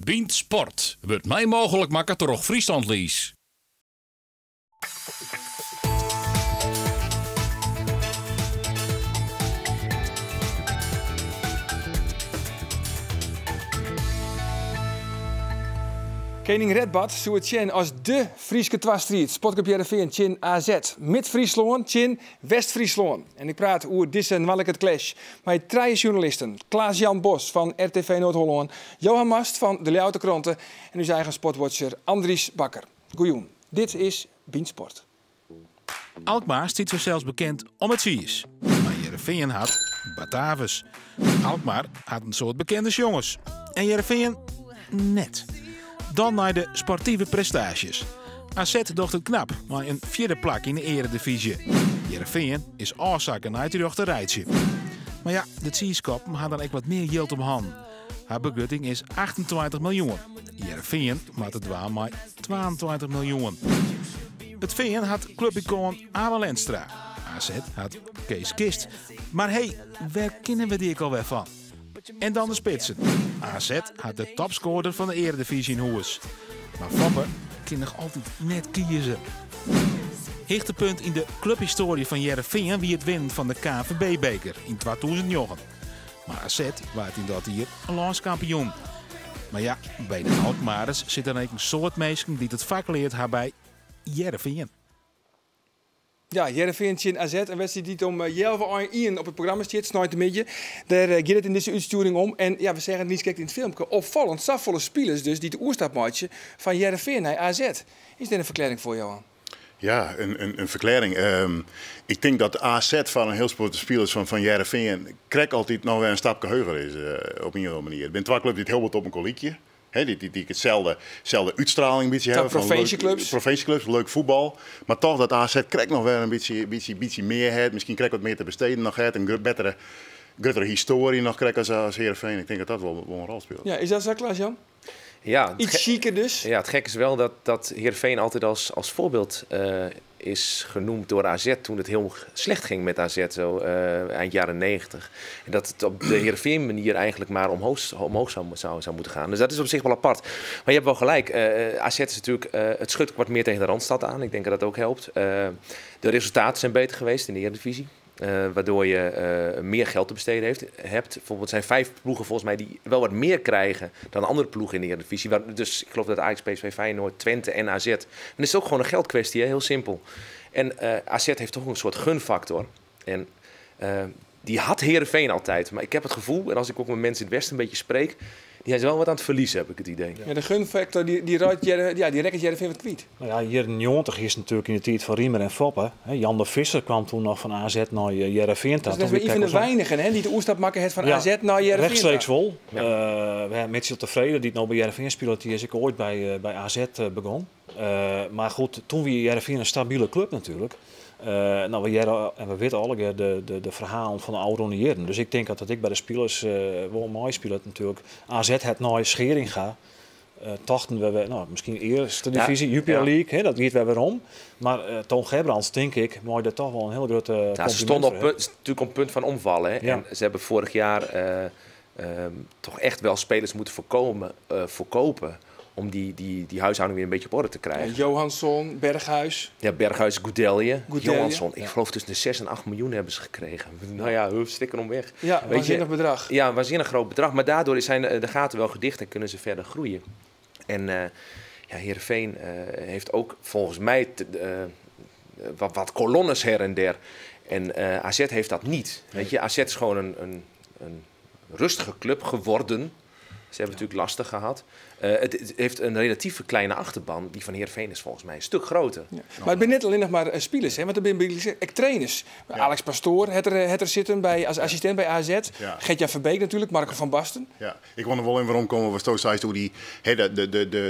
Bynt Sport wurdt mei mooglik makke troch Friesland Lease. Kening Redbad soe it sjen as de Fryske twastriid, Sportklup Hearrenfean tsjin AZ. Mid-Fryslân tsjin West-Fryslân. En ik praat oer dizze noardlike clash mei trije sjoernalisten. Klaas Jan Bos fan RTV Noard-Hollân, Johan Mast fan de Ljouwerter Krante en ús eigen sportwatcher Andries Bakker. Goejûn, dit is Bynt Sport. Alkmaar stiet fansels bekend om it tsiis. Mar Hearrenfean hat Batavus. Alkmaar hat in soad bekende sjongers. En Hearrenfean net. Dan nei de sportive prestaasjes. AZ docht it knap mei in fjirde plak yn de earedivyzje. Hearrenfean is ôfsakke nei it rjochter rijtsje. Mar ja, de tsiiskoppen ha dan ek wat mear jild om hannen. Har begrutting is 28 miljoen. Hearrenfean moat it dwaan mei 22 miljoen. It Fean hat klupikoan Abe Lenstra. AZ hat Kees Kist. Mar hey, wêr kinne we dy ek alwer fan? En dan de spitsen. AZ hat de topscorer fan de earedivyzje yn hûs. Mar Foppe kin noch altyd net kieze. Hichtepunt yn de kluphistoarje fan Hearrenfean wie it winnen fan de KNVB-beker yn 2009. Mar AZ waard yn dat jier lânskampioen. Mar ja, by de Alkmaarders sit dan ek in soad minsken dy't it fak leard ha by Hearrenfean. Ja, Hearrenfean tsjin AZ, in wedstriid dy't om healwei ien op it programma stiet, sneintemiddei. Dêr giet it yn dizze útstjoering om. En ja, we seagen it niiskrekt yn it filmke, opfallend, safolle spilers dus dy't de oerstap meitsje fan Hearrenfean nei AZ. Is dêr in ferklearring foar, Johan? Ja, in ferklearring. Ik tink dat AZ foar in hiel soad spilers fan Hearrenfean krekt altyd noch wer in stapke heger is op ien of oare manier. It binne twa klups dy't hiel bot op elkoar lykje. Hè, dy't dy't itselde selde útstraling in bytsje Twa hawwe. Fan leuk, provinsjeklups. provinsjeklups, leuk fuotbal. Mar toch dat AZ krekt noch wer in bytsje, bytsje, bytsje mear hat. Miskien krekt wat mear te besteden noch hat. In bettere, gruttere histoarje noch krekt as Hearrenfean. Ik tink dat dat wol in rol spilet. Ja, is dat sa, Klaas-Jan? Ja, het Iets chiquer dus? Ja, het gek is wel dat Heerenveen altijd als voorbeeld is genoemd door AZ toen het heel slecht ging met AZ, zo eind jaren 90. En dat het op de Heerenveen manier eigenlijk maar omhoog zou moeten gaan. Dus dat is op zich wel apart. Maar je hebt wel gelijk, AZ is natuurlijk, het schudt wat meer tegen de Randstad aan. Ik denk dat dat ook helpt. De resultaten zijn beter geweest in de Eredivisie. Waardoor je meer geld te besteden hebt. Bijvoorbeeld zijn 5 ploegen volgens mij die wel wat meer krijgen dan andere ploegen in de Eredivisie. Dus ik geloof dat Ajax, PSV, Feyenoord, Twente en AZ. En dat is ook gewoon een geldkwestie, hè? Heel simpel. En AZ heeft toch een soort gunfactor. En die had Heerenveen altijd. Maar ik heb het gevoel, en als ik ook met mensen in het Westen een beetje spreek, die zijn wel wat aan het verliezen, heb ik het idee. Ja, de gunfactor, die ruikt Jerre, ja, die rekkert Heerenveen wat kwijt. Nou ja, hier 90 is natuurlijk in de tijd van Riemer en Foppe. Hè, Jan de Visser kwam toen nog van AZ naar Heerenveen. Dus dat Toen is weer een van de Kekels op. weinigen, hè, die de oerstap maken het van Ja, AZ naar Heerenveen. Rechtstreeks wel. Ja. We hebben Mitchell Tevreden, die het nou bij Heerenveen speelt, die is ik ooit bij AZ begon. Maar goed, toen wie Heerenveen een stabiele club natuurlijk. We jaren, en we weten alle keer de verhalen van de oude jaren. Dus ik denk dat ik bij de spelers wel mooi speel natuurlijk. AZ het nooit Scheringa. Tochten we, nou, misschien eerste divisie, Jupiler League, hè, dat gaat weer weer om. Maar Toon Gerbrands, denk ik, mooi dat toch wel een heel groot Ja, ze compliment stonden op voor, hè. punt, natuurlijk op punt van omvallen. Hè. En ze hebben vorig jaar toch echt wel spelers moeten voorkopen om die huishouding weer een beetje op orde te krijgen. Ja, Johansson, Berghuis. Ja, Berghuis, Gudelj. Gudelj. Johansson. Ik geloof tussen de 6 en 8 miljoen hebben ze gekregen. Nou ja, hup, stikken om weg. Ja, Weet je, waanzinnig bedrag. Ja, een waanzinnig groot bedrag. Maar daardoor zijn de gaten wel gedicht en kunnen ze verder groeien. En ja, Heerenveen heeft ook volgens mij wat kolonnes her en der. En AZ heeft dat niet. Weet je, AZ is gewoon een rustige club geworden. Ze hebben het natuurlijk lastig gehad. Het heeft een relatief kleine achterban. Die van Heerenveen is volgens mij een stuk groter. Ja. Maar het zijn net alleen nog maar spelers, hè? Want er zijn ook trainers. Alex Pastoor het er zitten als assistent bij AZ. Gertjan Verbeek natuurlijk, Marco van Basten. Ja, ik wou er wel in waarom komen, was toch zei hoe die, hè,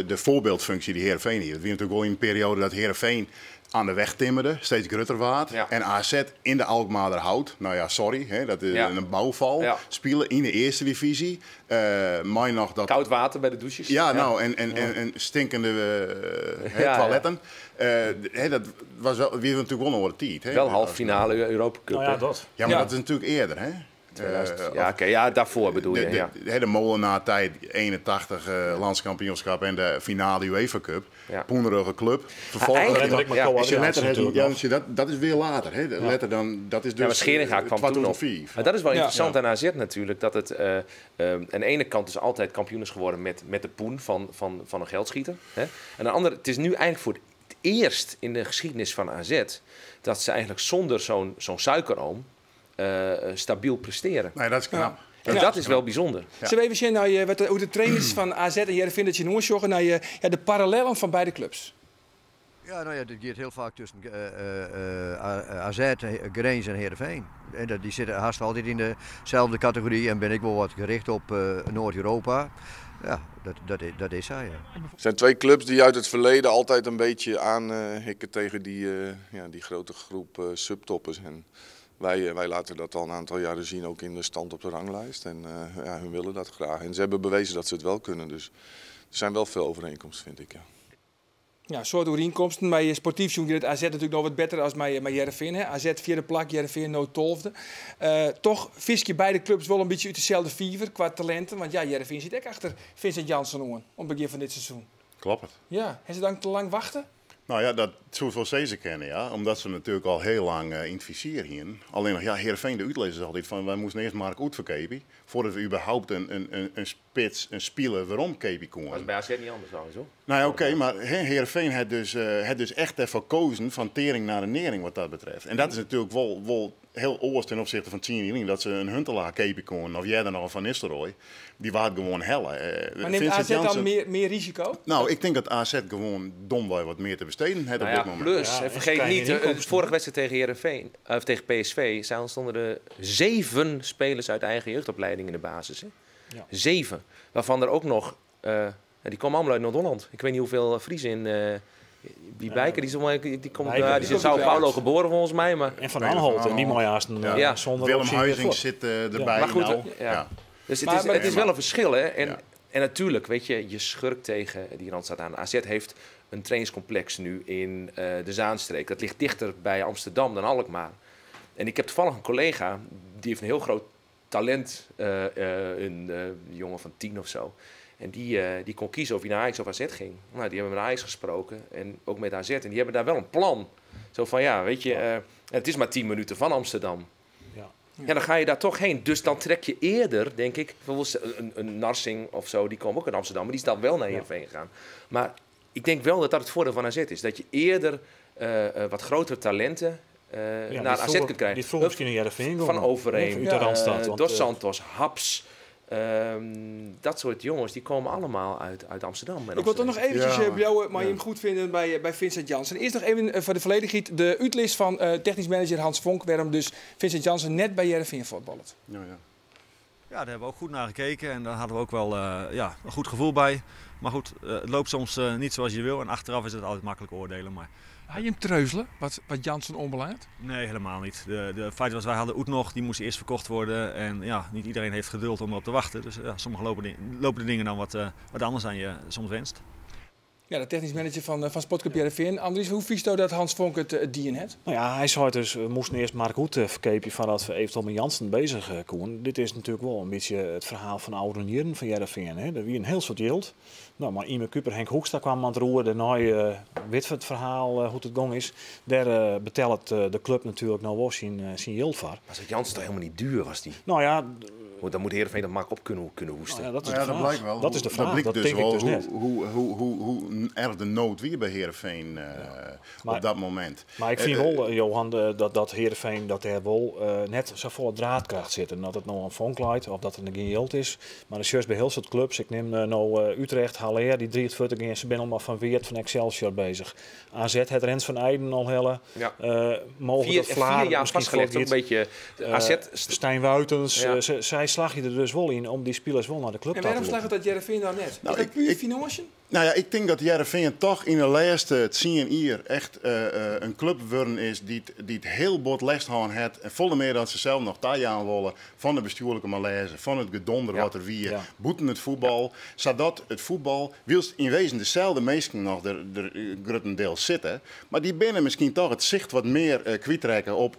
de voorbeeldfunctie die Heerenveen hier. Dat was natuurlijk wel in een periode dat Heerenveen aan de weg timmerde, steeds grutter waard. En AZ in de Alkmaarder hout. Nou ja, sorry, hè, dat is een bouwval. Spelen in de eerste divisie. Maar nog dat Koud water bij de douches. Ja, nou, en stinkende hè, toiletten. Hè, dat was wel, wie natuurlijk wel nog wat tijd, hè. Wel halve finale Europa Cup, Nou ja, hè. dat. Ja, maar dat is natuurlijk eerder, hè? 2000, ja, oké, ja, daarvoor bedoel je. Ja. De Molenaar-tijd, 81 landskampioenschap en de finale UEFA Cup. Ja. Poenerige club. Vervolgens Eigenlijk, ja. Als je letter ja, dat is weer later. Hè? Letter dan, dat is dus ja, maar Scheringa kwam toen op. 2005. Maar dat is wel interessant aan AZ natuurlijk. Dat het aan de ene kant dus altijd kampioen is geworden met de poen van een geldschieter. Hè? En aan de andere, het is nu eigenlijk voor het eerst in de geschiedenis van AZ dat ze eigenlijk zonder zo'n suikeroom stabiel presteren. Nee, dat is knap. Ja. En dat is wel bijzonder. Ja. Zullen we even zien naar hoe de trainers van AZ en Heerenveen dat je nooit naar de parallellen van beide clubs? Ja, nou ja, dit gaat heel vaak tussen AZ, Grens en Heerenveen. En die zitten haast altijd in dezelfde categorie en ben ik wel wat gericht op Noord-Europa. Ja, dat is hij. Ja. Het zijn twee clubs die uit het verleden altijd een beetje aanhikken tegen die grote groep subtoppers. En wij laten dat al een aantal jaren zien, ook in de stand op de ranglijst. En hun willen dat graag. En ze hebben bewezen dat ze het wel kunnen. Dus er zijn wel veel overeenkomsten, vind ik. Ja. Ja, een soort overeenkomsten. Maar sportief zoekt het AZ natuurlijk nog wat beter als bij Heerenveen. Hè? AZ vierde plak, Heerenveen no 12e. Toch vis je beide clubs wel een beetje uit dezelfde vijver qua talenten. Want ja, Heerenveen zit ook achter Vincent Janssen op het begin van dit seizoen. Klopt het. Ja, hebben ze dan te lang wachten? Nou ja, dat zou wel zeker kennen, ja. Omdat ze natuurlijk al heel lang in het vizier gingen. Alleen nog, ja, Heerenveen, de uitlezers altijd van, wij moesten eerst Mark Uth verkopen, voordat we überhaupt een spits, een speler, waarom kopen konden. Dat is bij AZ niet anders trouwens, hoor. Nou ja, oké, maar Heerenveen had dus echt ervoor gekozen van tering naar de nering wat dat betreft. En dat is natuurlijk wel heel oors ten opzichte van Tien, dat ze een Huntelaar kopen konden, of jij dan nog Van Nistelrooy. Die waren gewoon helle. Maar neemt AZ dan meer risico? Nou, ik denk dat AZ gewoon domweg wat meer te besteden heeft op dit moment. Plus, ja, vergeet niet, de vorige wedstrijd tegen Heerenveen, of tegen PSV, stonden er 7 spelers uit eigen jeugdopleiding in de basis. Hè? Ja. 7. Waarvan er ook nog, die komen allemaal uit Noord-Holland. Ik weet niet hoeveel Friesen in... Die Bijker, die komt die is in Sao Paulo geboren volgens mij. Maar... En Van Aanholt, en die mooie haast zonder Willem Huizing zit erbij. Maar goed, nou. Ja. Dus het is wel een verschil, hè. En, en natuurlijk, weet je, je schurkt tegen die Randstad aan. AZ heeft een trainingscomplex nu in de Zaanstreek. Dat ligt dichter bij Amsterdam dan Alkmaar. En ik heb toevallig een collega, die heeft een heel groot talent, een jongen van 10 of zo. En die kon kiezen of hij naar Ajax of AZ ging. Nou, die hebben met Ajax gesproken en ook met AZ. En die hebben daar wel een plan. Zo van, ja, weet je, het is maar 10 minuten van Amsterdam. Ja. Ja, dan ga je daar toch heen. Dus dan trek je eerder, denk ik, bijvoorbeeld een Narsing of zo, die komt ook uit Amsterdam, maar die is dan wel naar Heerenveen gegaan. Maar ik denk wel dat dat het voordeel van AZ is. Dat je eerder wat grotere talenten naar AZ kunt krijgen. Die vroeg misschien in Heerenveen. Van Overeem, Dos Santos, Haps. Dat soort jongens, die komen allemaal uit Amsterdam. Ik wil toch nog eventjes jou, maar je hem goed vinden bij Vincent Janssen. Eerst nog even voor de volledigheid de uitlist van technisch manager Hans Vonk, waarom dus Vincent Janssen net bij Heerenveen voetballt. Ja, ja. Ja, daar hebben we ook goed naar gekeken en daar hadden we ook wel een goed gevoel bij. Maar goed, het loopt soms niet zoals je wil en achteraf is het altijd makkelijk oordelen. Maar... Ga je hem treuzelen, wat Janssen onbelangt? Nee, helemaal niet. De feit was, wij hadden Uth nog, die moest eerst verkocht worden. En ja, niet iedereen heeft geduld om erop te wachten. Dus ja, sommige lopen de dingen dan wat anders dan je soms wenst. Ja, de technisch manager van Sportclub Heerenveen. Andries, hoe vies dat Hans Vonk het dien het? Nou ja, hij zei dus, we moesten eerst Mark Uth verkepen voordat we eventueel met Janssen bezig konden. Dit is natuurlijk wel een beetje het verhaal van oude jaren van Heerenveen. Hè. Er wie een heel soort yield. Nou, maar Yme Kuiper, Henk Hoekstra kwam aan het roer. Daarna weet het verhaal hoe het gong is. Daar betelt de club natuurlijk nou wel zijn yield voor. Maar Janssen toch helemaal niet duur was die? Nou ja... Dan moet Heerenveen dat makkelijk op kunnen hoesten. Nou ja, dat is de vraag. Dat blijkt wel. Dat is de vraag. Dat blijkt dat dus denk wel ik dus net. Hoe erg de nood weer bij Heerenveen op dat moment. Maar ik vind wel, Johan, dat Heerenveen dat er wel net zo volle draadkracht zit. En dat het nou een Vonk leidt of dat het een geen is. Maar de shirts bij heel soort clubs. Ik neem nou Utrecht, Haller, die 43 in. Ze zijn allemaal van Weert van Excelsior bezig. AZ, het Rens van Eijden al helle. Ja. Mogen dat Vlaar 4 jaar vastgelegd, ook een beetje. AZ. Stijn Wuitens, zij slag je er dus wel in om die spelers wel naar de club en te waarom slaagt dat Heerenveen dan net? Nou, is dat puur financiën? Nou ja, ik tink dat Hearrenfean toch yn de lêste 10 jier echt in klup wurden is dy't hiel bot lêst hân hat. En folle mear dat se sels noch tajaan wolle fan de bestjoerlike malaise, fan it gedonder wat der wie, bûten it fuotbal. Sadat it fuotbal, wylst yn wêzen deselde minsken noch der gruttendiels sitte, mar dy binne miskien toch it sicht wat mear kwytrekke op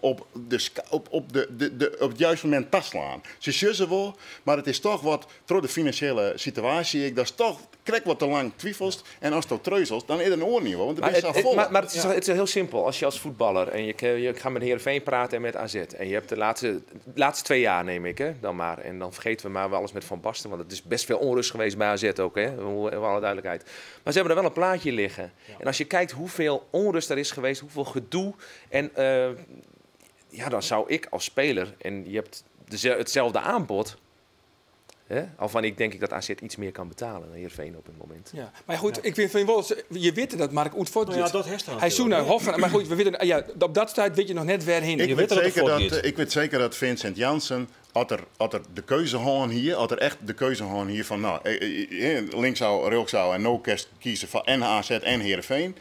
it juiste momint taslaan. Se sjogge wol, mar it is toch wat troch de finansjele situaasje, dat is toch krekt wat te lang twivelst. En ast treuzelst, dan is der in oar nivo, want der Maar is het, sa folle. Maar het is heel simpel. Als je als voetballer en je gaat met Heerenveen praten en met AZ. En je hebt de laatste 2 jaar, neem ik, hè, dan maar. En dan vergeten we maar wel alles met Van Basten. Want het is best veel onrust geweest bij AZ ook, hè, voor alle duidelijkheid. Maar ze hebben er wel een plaatje liggen. En als je kijkt hoeveel onrust er is geweest, hoeveel gedoe. En ja, dan zou ik als speler, en je hebt hetzelfde aanbod. Hè? Al van ik denk ik dat AZ iets meer kan betalen dan Heerenveen op het moment. Ja. Mar goed, ik fyn wol, je wit dat Mark Uth Nou ja, fuortgiet. dat heeft er Hy soe nei Hoffen, mar goed, we witte, ja, op dat stuit wit je noch net wêrhinne. Ik Je weet weet dat het zeker ervoor dat, gaat. ik weet zeker dat Vincent Janssen, als er de keuze hân hie, als er echt de keuze hân hie fan, nou, links zou, rjochts zou en no kerst kiezen fan en AZ en Heerenveen.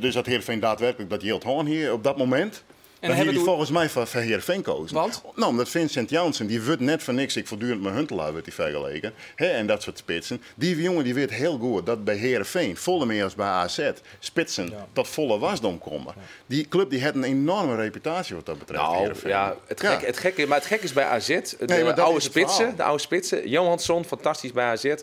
Dus dat Heerenveen daadwerkelijk dat jild hân hie op dat momint. En Dan hebben hie we hij volgens my foar Heerenveen kozen. Want? Nou, omdat Vincent Janssen, dy wurdt net foar niks, ik voortdurend mei Huntelaar wurdt dy fergeleken. Hè, en dat soort spitsen. Dy jonge dy wit hiel goed dat by Heerenveen, folle mear as by AZ, spitsen tot folle wasdom komme. Dy klup dy hat in enoarme reputaasje wat dat betreft. Nou, Heerenveen. ja, het gekke, maar het gekke is bij AZ, de Nee, maar dat oude is het spitsen, verhaal. de oude spitsen, Johansson, fantastisch bij AZ,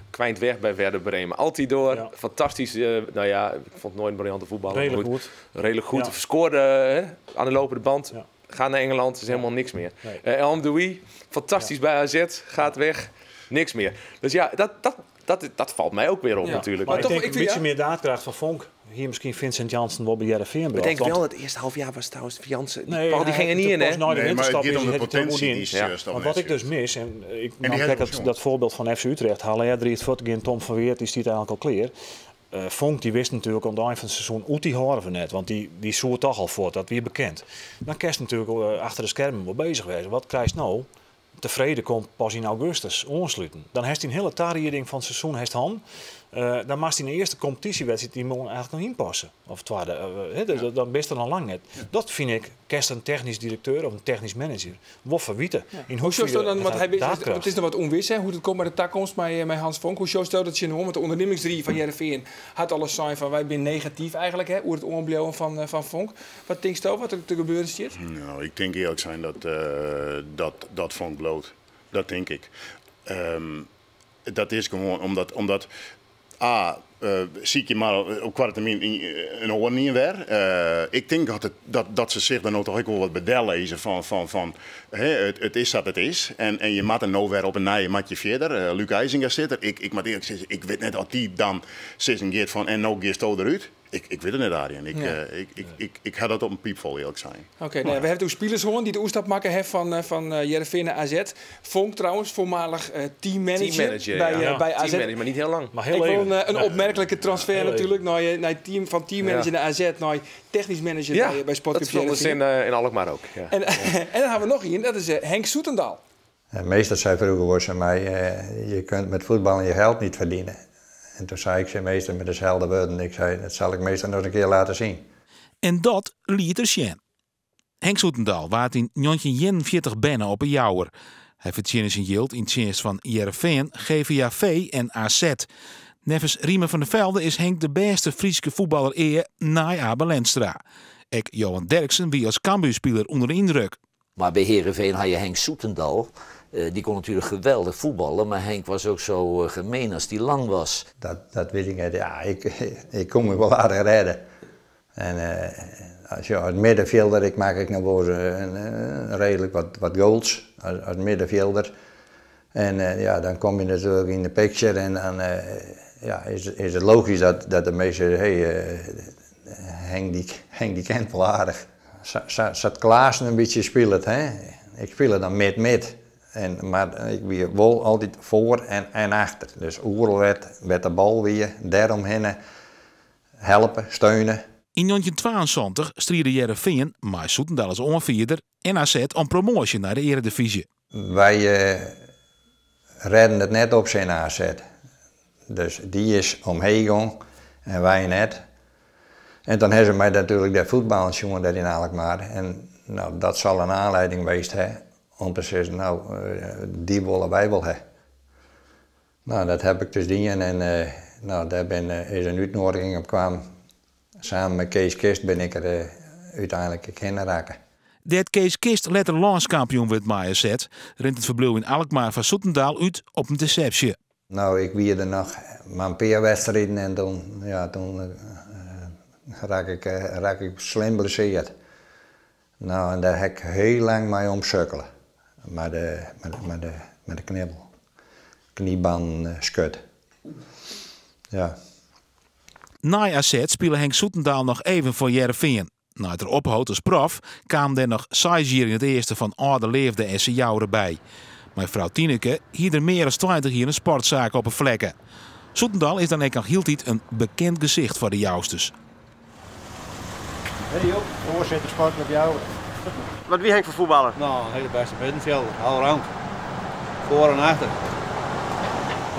kwijnt weg bij Werder Bremen. Altidore, fantastisch, nou ja, ik vond het nooit een briljante voetballer. maar Redelijk goed. Redelijk goed, scoorde hè, aan de lopende band, gaat naar Engeland, is helemaal niks meer. Nee. El Hamdaoui, fantastisch bij AZ, gaat weg, niks meer. Dus ja, dat valt mij ook weer op natuurlijk. Maar Maar ik toch, denk ik een vind- beetje ja. meer daadkracht van Vonk. Hier misschien Vincent Janssen wel bij Heerenveen Ik bracht, denk want- wel, het eerste half jaar was trouwens Janssen, die Nee, bal die hij ging er niet in, pas hè? na de Nee, maar het winterstop gaat is om de hij het er goed potentie in. die is Want wat ik dus mis, en ik die nou, had kijk het dat, wel dat voorbeeld van FC Utrecht, Haller, Drie het Voortgin, Tom van Weert, die stiet eigenlijk al klear. Vonk die wist natuurlijk aan het eind van het seizoen hoe die horen we net, want die soert toch al voort, dat weer bekend. Dan kerst natuurlijk achter de schermen wel bezig wezen. Wat krijg je nou? Te Vrede komt pas in augustus oansluiten. Dan heeft hij een hiele tarieding fan it seizoen heeft han. Dan moat hy yn de earste kompetysjewedstriid dy moarn eigentlik noch ynpasse. Of twadde. Hè, dus dan bist der al lang net. Dat fyn ik, kerst in technysk direkteur of in technysk manager. Wol ferwite. In Hoe sjochst dan, want hy, daadkracht. it is noch wat ûnwis, hè, hoe't it komt mei de takomst mei Hans Vonk. Hoe sjochst dat tsjinoan? Want de ûndernimmingsrie fan Hearrenfean hat alles sein fan wy binne negatyf eigentlik, hè, oer it oanbliuwen fan Vonk. Wat tinksto wat der te gebeuren stiet? Nou, ik tink earlik sein dat Vonk bliuwt. Dat tink ik. Dat is gewoan omdat A, sykje mar op koarte termyn in oar wer. Ik tink dat se sich dan ek toch wol wat by lizze fan hè, it is sa't it is. En je moatte no wer op in nije matje fierder. Luc Eisinga sit der. Ik moat earlik sizze, ik wit net oft dy dan sizzen giet fan en no giesto derút. Ik wit it net, Arjen. Ik ha dat op in piipfol earlik sein. Oké, nee, we hawwe ek spilers hân dy't de oerstap makke hawwe fan Hearrenfean nei AZ. Vonk trouwens, voormalig teammanager, Teammanager, bij, ja. bij AZ. Teammanager, maar niet heel lang. Maar heel Ik even. vond een opmerklike transfer Heel natuurlijk naar team, van teammanager naar AZ, naar technisch manager Ja, bij Sportclub dat vonden ze Heerenveen. in Alkmaar ook. Ja. En dan hawwe we noch ien, dat is Henk Zoetendaal. En meester zei vroeger was ze mij, je kunt met voetballen je geld niet verdienen. En toen zei ik ze meester met dezelfde woorden, ik zei, dat zal ik meester nog een keer laten zien. En dat liet er sjen. Henk Zoetendaal waard yn 1941 berne op 'e Jouwer. Hy fertsjinne syn jild yn tsjinst fan Hearrenfean, GVAV en AZ. Neffens Riemer van der Velde is Henk de bêste Fryske fuotballer ea nei Abe Lenstra. Ek Johan Derksen wie as Cambuurspiler ûnder de yndruk. Maar bij Heerenveen had je Henk Zoetendal. Die kon natuurlijk geweldig voetballen, maar Henk was ook zo gemeen als die lang was. Dat weet ik niet. Ja, ik kon me wel aardig redden. En als, ja, als middenvelder, ik maak ik nog wel eens een redelijk wat goals als middenvelder. En ja, dan kom je natuurlijk in de picture en dan ja, is het logisch dat de meesten zeggen, hey, Henk die kent wel aardig. Zat Klaassen een beetje spelen, hè? Ik speelde dan mid-mid. Maar ik wie wel altyd foar en achter. Dus oeral werd de bal weer dêromhinne helpe, steune. Yn 1972 striide Hearrenfean, mei Zoetendaal as oanfierder en AZ om promoasje nei de earedivyzje. Wy rêden it net op tsjin AZ. Dus dy is omheech gong en wy net. En dan hawwe se my natuerlik dêr fuotballen sjoen dêr yn Alkmaar. En no, dat sil in oanlieding west ha om te sizzen, no, dy wolle wy wol ha. No, dat heb ik dus dien en no, dêr bin, is in útnoadiging op kaam. Samen mei Kees Kist bin ik der úteinlik ek hinne rakke. Dêr't Kees Kist letter lânskampioen wurdt mei AZ, rint it ferbliuw yn Alkmaar foar Zoetendaal út op in desepsje. No, ik wie der noch mar in pear wedstriden en toen, ja, toen rakke ik, rakke ik slim blesseard. No, en dêr ha ik hiel lang mei omsukkele. Mei de, mei de, mei de knibbel. Kniebannen skud. Ja. Nei AZ spile Henk Zoetendaal noch even foar Hearrenfean. Nei't er ophold as prof, kaam der noch seis jier yn it earste fan âlde leafde SC Joure by. Mei frou Tineke hie er mear as 20 jier in sportsaak op 'e flekke. Zoetendaal is dan ek noch hieltyd in bekend gesicht foar de Jousters. Hey Joop, voorzitter Sportclub Joure. Wat wie Henk foar fuotballer? No, in hiele bêste middenfjilder, allround. Foar en achter.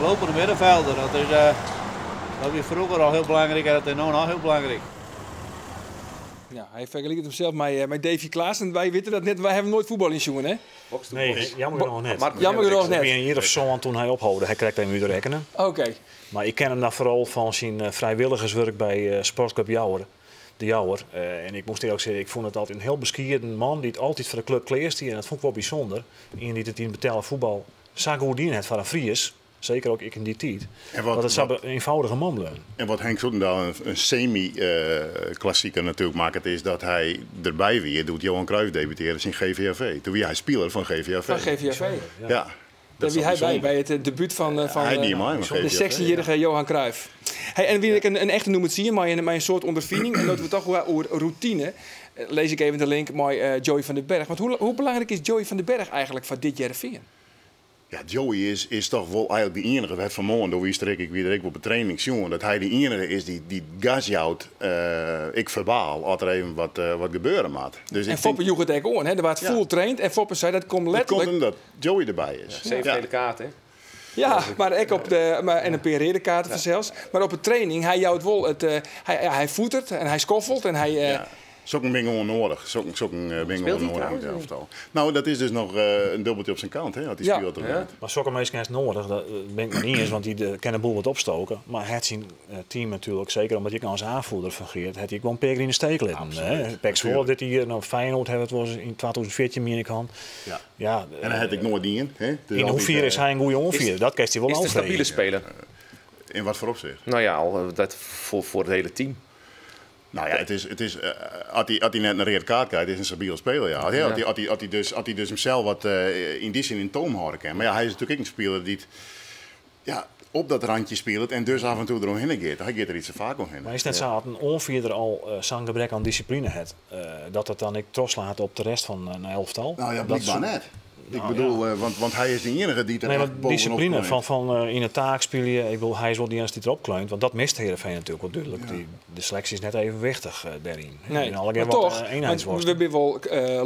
Lopende middenvelder, dat is dat wie froeger al hiel belangryk en dat is no noch hiel belangryk. Ja, hy fergeliket himsels mei, mei Davy Klaassen. Wy witte dat net, wy hawwe noait fuotbaljen sjoen, hè? Nee, jammer genôch net. Jammer genôch net. Ik wie in jier of sân toen hy opholde. Hy krekt even útrekkene. Oké. Mar ik ken him dan foaral fan syn frijwilligerswurk by Sportclub Jouwer, De Jouwer. En ik moast earlik sizze, ik fûn it altyd in hiel beskieden man dy't altyd foar de klup klear stie. En dat fûn ik wol bysûnder. Ien dy't it yn betelle fuotbal sa goed dien hat foar in Fries. Seker ek yn dy tiid. Dat it sa eenvoudige man bleaun. En wat Henk Zoetendaal in semi-klassiker natuerlik makket, is dat hy derby wie doe't Johan Cruijff debutearre tsjin GVAV. Toen wie hy spiler fan GVAV. Fan GVAV. Ja. Dêr wie hy by, by it debút fan de sechstjinjierrige Johan Cruijff. Hey, en wie ek in echte nûmer tsien mei in soad ûnderfining. En no't we it toch oer routine, lis ik even de link mei Joey van den Berg. Want hoe belangryk is Joey van den Berg eigentlik foar dit Hearrenfean? Ja, Joey is toch wol eigentlik de iennige. We ha fan 'e moarn, doe wie ik wie der ek op de training sjoen, dat hy de iennige is dy't gas jout, ek ferbaal, as der even wat gebeure moat. Dus en Foppe joech it ek oan, hè? Der waard fûl traind en Foppe sei dat komt letterlik... Dat komt omdat Joey derby is. Ja, 7 gele kaarten, hè? Ja, mar ek op de, mar, en in pear reade kaarten fansels. Mar op de training, hy jout wol it, hy foeteret en hy skoffelt en hy... Ja. Sokken binne gewoan noadich. Sokken binne gewoan noadich yn it elftal. No, dat is dus noch in dubbeltsje op syn kant, hè, as hy spilet of net. Mar sokke minsken hast noadich, dat bin ik mei iens, want dy kinne de boel wat opstoke. Mar hat syn team natuerlik, seker omdat hy ek noch as aanvoerder fungearret, hat hy ek wol in pear kear yn de steek litten. Hè. PEC Zwolle dit jier, no Feyenoord hawwe it wolris yn 2014 mien ik hân. Ja. Ja, En dat hat ek noait dien, hè. Het is yn altyd, hoefier is hy in goede oanfierder? Dat kinst dy wol Is it in ôffreegje. stabile speler? In wat foar opsicht? No ja, al, dat foar it hiele team. No ja, it is, as hy net in reade kaart krijt, is in stabile speler. Ja. As hy dus himsels wat yn dy sin yn toom hâlde kin. Mar ja, hy is natuerlik ek in spiler dy't ja, op dat randje spilet en dus af en toe deromhinne giet. Hy giet der iets te faak omhinne. Mar is it net sa dat in oanfierder al sa'n gebrek oan dissipline hat, dat dat dan ek trochslaat op de rest fan in elftal? No ja, Dat blykber soe- net. Ik Nou, bedoel, ja. want hy is de iennige dy't der Nee, echt want bovenop dissipline kleunt. fan yn 'e taak spylje, ik bedoel, hy is wol de iennichste dy't erop kleunt, want dat mist Heerenveen natuerlik wol dúdlik. De seleksje is net evenwichtich dêryn. Nee, En allegear mar wat, toch, eenheidsworst. want we binne wol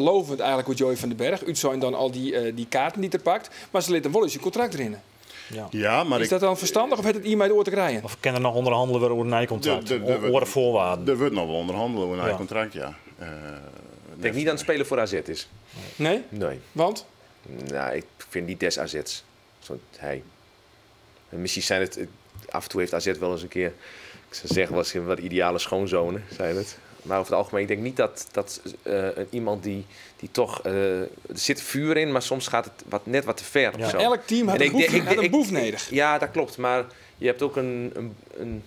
lovend eigentlik oer Joey van den Berg. Útsein dan al dy kaarten dy't er pakt. Mar se litte him wol út syn kontrakt rinne. Ja. Ja, mar Is ik dat dan ferstannich of hat it ien mei de oar te krijen? Of kin der noch ûnderhannele wurde oer in nij kontrakt? Oare foarwaarden? Der wurdt noch wol ûnderhannele oer in nij kontrakt, ja. Ik tink net dat in speler foar AZ is. Nee? Nee. Want? No, ik fyn net des AZ's. Zo, hy. En miskien zijn it, af en toe heeft AZ wel eens een keer, ik zou zeggen, was wat ideale schoonzonen zijn het. Maar over het algemeen, ik denk niet dat iemand die toch, er zit vuur in, maar soms gaat het net wat te ver of zo. Elk team En had een boef nodig. Ja, dat klopt. Maar je hebt ook je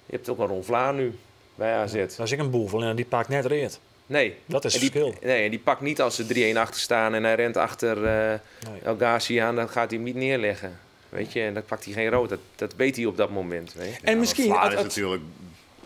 hebt ook een Ron Vlaar nu bij AZ. Ja, dat is ook een boef, alleen die pakt net reed. Nee. Dat is En het verschil. Nee, en die pakt niet als ze 3-1 achter staan en hij rent achter El Ghazi aan, dan gaat hij hem niet neerleggen. Weet je, en dan pakt hij geen rood. Dat weet hij op dat moment. Weet je. En Ja, misschien maar Vlaar is natuurlijk,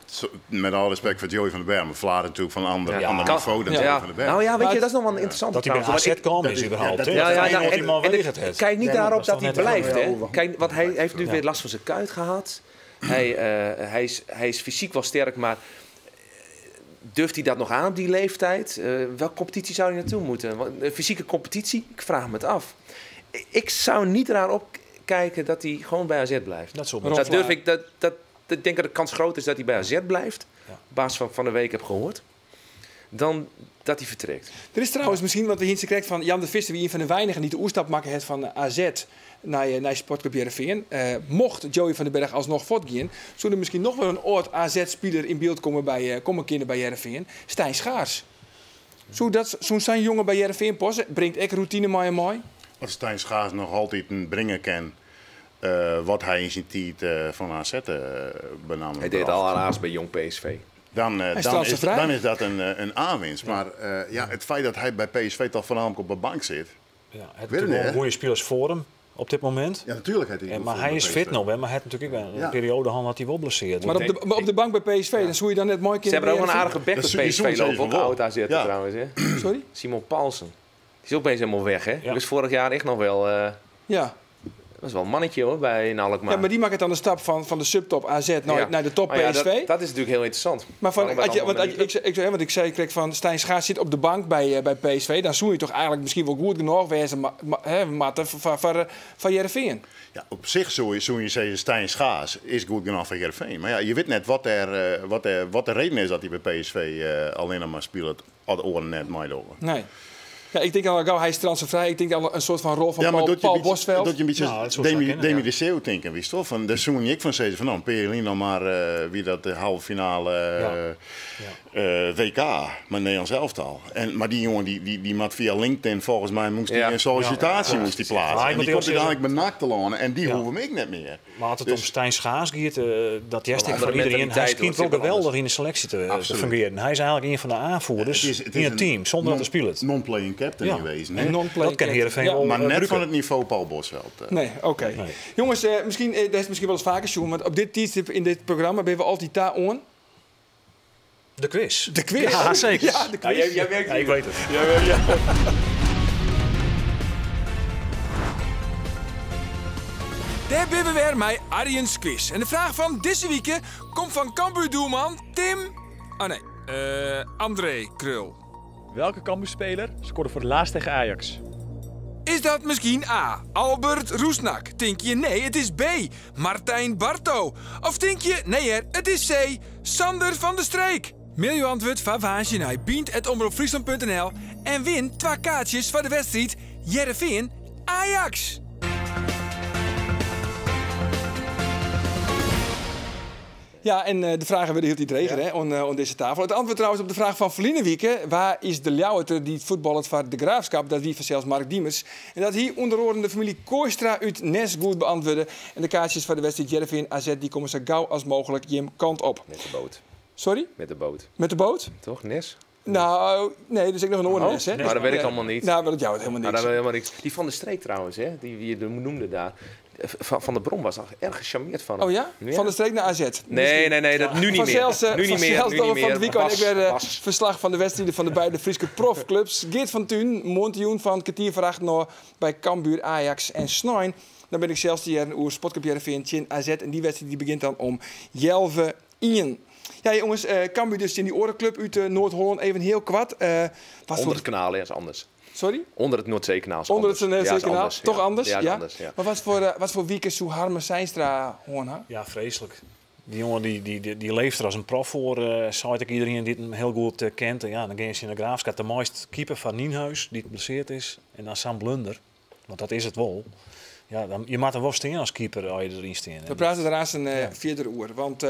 zo, met alle respect voor Joey van den Berg, maar Vlaar is natuurlijk van een ander niveau dan Joey van den Berg. Nou ja, weet Maar je, dat is nog wel interessant. Dat hij bij trouwens, AZ want ik kwam dat is is- überhaupt, ja, hè? dat Ja, Dat ja, hij nou, nooit iemand en weigert het. Kijk niet Ja, daarop dat is dat toch hij net blijft, een hè? Kijk, want hij heeft nu weer last van zijn kuit gehad. Hij is fysiek wel sterk, maar durft hij dat nog aan op die leeftijd? Welke competitie zou hij naartoe moeten? Want, fysieke competitie, ik vraag me het af. Ik zou niet raar op kijken dat hij gewoon bij AZ blijft. Dat, zou dat durf ik. Dat, dat, ik denk dat de kans groot is dat hij bij AZ blijft. Op basis van van de week heb gehoord. Dan dat hij vertrekt. Er is trouwens misschien wat we hier krijgt van Jan de Visser, wie een van de weinigen die de oerstap maken heeft van AZ naar Sportclub Heerenveen. Mocht Joey van den Berg alsnog voortgaan, zou er misschien nog wel een oud AZ-speler in beeld komen bij komen kinderen bij Heerenveen. Stijn Schaars. Zou dat zo'n zijn jongen bij Heerenveen passen? Brengt ik routine mooi en mooi? Als Stijn Schaars nog altijd een brengen kan, wat hij in zijn tijd van AZ benam. Hij deed al aan bij Jong PSV. Dan, Hij is dan, is, transfervrij. dan is dat een aanwinst. Maar ja, het feit dat hij bij PSV toch voornamelijk op de bank zit. Ja, het Weet is je wel niet, goede spelers voor hem op dit moment. Ja, natuurlijk heeft hij En, goed maar voor hij hem is bij fit nog, hè, maar hij had natuurlijk ook een Ja. periode gehad dat hij wel blesseerd. Maar op de bank bij PSV, dan zou je dan net mooi Ze kunnen hebben ook een bij aardige back Dat bij is- die PSV zoen lopen. Ook zeker oud AZ wel. Ja. trouwens. Hè? Sorry? Simon Paulsen. Die is ook opeens helemaal weg, hè? Die was vorig jaar echt nog wel... Ja. Dat was wel een mannetje, hoor, bij in Alkmaar. Ja, maar die maakt het dan de stap van de subtop AZ Ja. naar de top Maar ja, PSV. dat is natuurlijk heel interessant. Maar van, Waarom dat als je, allemaal want, als niet je- ik, ik, want ik zei ik van Stijn Schaars zit op de bank bij PSV. Dan zou je toch eigenlijk misschien wel goed genoeg wezen, hè, Matte, van Heerenveen. Ja, op zich zou je zeggen, Stijn Schaars is goed genoeg voor Heerenveen. Maar ja, je weet net wat de reden is dat hij bij PSV alleen nog maar speelt. Had oren net mij door. Nee. Ja, ik denk al gauw, hij is transfervrij. Ik denk al een soort van rol van Ja, maar Paul, dat je Paul een beetje, Bosveld. dat je een beetje Nou, dat zou Demi, kunnen, Demi ja. de Zeeuw denken, wist toch? Van, daar zoen ik van zeggen van, nou, Perelin nog maar wie dat de halve finale WK, maar Nederlands elftal. En, maar die jongen die mat via LinkedIn volgens mij moest die Ja. een sollicitatie Ja. moest die Ja. plaatsen. Maar ik En moet die komt eerlijk uiteindelijk met NAC te lonen en die Ja. hoeven ik net meer. Maar als het Dus- om Stijn Schaars gaat, dat juist ik Een van andere iedereen. Hij mentaliteit, schijnt hoor. wel Het zit wel geweldig in de selectie te Absoluut. fungeren. Hij is eigenlijk een van de aanvoerders Het is in het een team, zonder dat te spelen. Non-playing captain Ja. geweest. Een hè? non-playing Dat kan Heerenveen Ja. wel Maar net gebruiken. van het niveau Paul Bosveld. Nee, oké. Nee. Jongens, misschien, dat is misschien wel eens vaker, Sjoerd, want op dit tijdstip in dit programma ben we altijd daar on. De quiz. De quiz. Ja, zeker. Ja, de quiz. Ja, jij werkt Ja, ik weet het. Daar ben we weer met Arjens quiz. En de vraag van deze week komt van Cambuur-doelman Tim... Oh nee, André Krul. Welke Cambuur-speler scoorde voor het laatst tegen Ajax? Is dat misschien A, Albert Roesnak? Denk je nee, het is B, Martijn Barto? Of denk je nee, hè, het is C, Sander van der Streek? Mail je antwoord van Vaasje naar bient@omroepfriesland.nl en win 2 kaartjes voor de wedstrijd Heerenveen Ajax. Ja, en de vragen werden heel iets reger, hè, aan deze tafel. Het antwoord trouwens op de vraag van Verline Wieke. Waar is de Ljouwerter die het voetballet van de Graafschap? Dat wie van zelfs Mark Diemers. En dat hier onder andere de familie Kooistra uit Nes goed beantwoorden. En de kaartjes van de wedstrijd Heerenveen AZ die komen zo gauw als mogelijk Jim kant op. Met de boot. Sorry? Met de boot. Met de boot? Toch, Nes? Nou, nee, dat is ook nog een oor Nes, hè? Maar dat weet ik Ja. allemaal niet. Nou, maar dat jou het helemaal Nou, niks. dat helemaal niks. Die van de Streek trouwens, hè? Die je noemde daar. Van de Brom was al erg gecharmeerd van hem. Oh ja? Van de Streek naar AZ? Nee, nee, nee, dat nu niet meer. Vanzelfs, Nu niet meer, vanzelfs nu niet door van meer. het weekend. Bas, Ik werd Bas. verslag van de wedstrijden van de beide Friese profclubs. Geert van Thun, Montjoen van kwartier voor acht nog bij Cambuur, Ajax en Snoin. Dan ben ik zelfs die jaren oer Sportclub Heerenveen, Chin AZ. En die wedstrijd die begint dan om Jelve Ien. Ja, jongens, Cambuur dus in die orenclub uit Noord-Holland. Even heel kwart. Wat Onder voor het kanaal, hè, is anders. Sorry? Onder het Noordzeekanaal is Onder het anders. Ja, is Noordzeekanaal? anders, Toch ja. anders? Ja, is Ja? anders, ja. Maar wat voor weekend zou Harmen Seinstra hoorn, hè? Ja, vreselijk. Die jongen die leeft er als een prof voor, zei ik iedereen die hem heel goed kent. En ja, dan gaan ze in de Graafschap de mooiste keeper van Nienhuis, die geblesseerd is. En dan Sam Blunder, want dat is het wel. Ja, dan, je moet er wel staan als keeper als je erin staat. We praten daarnaast een vierde uur. Want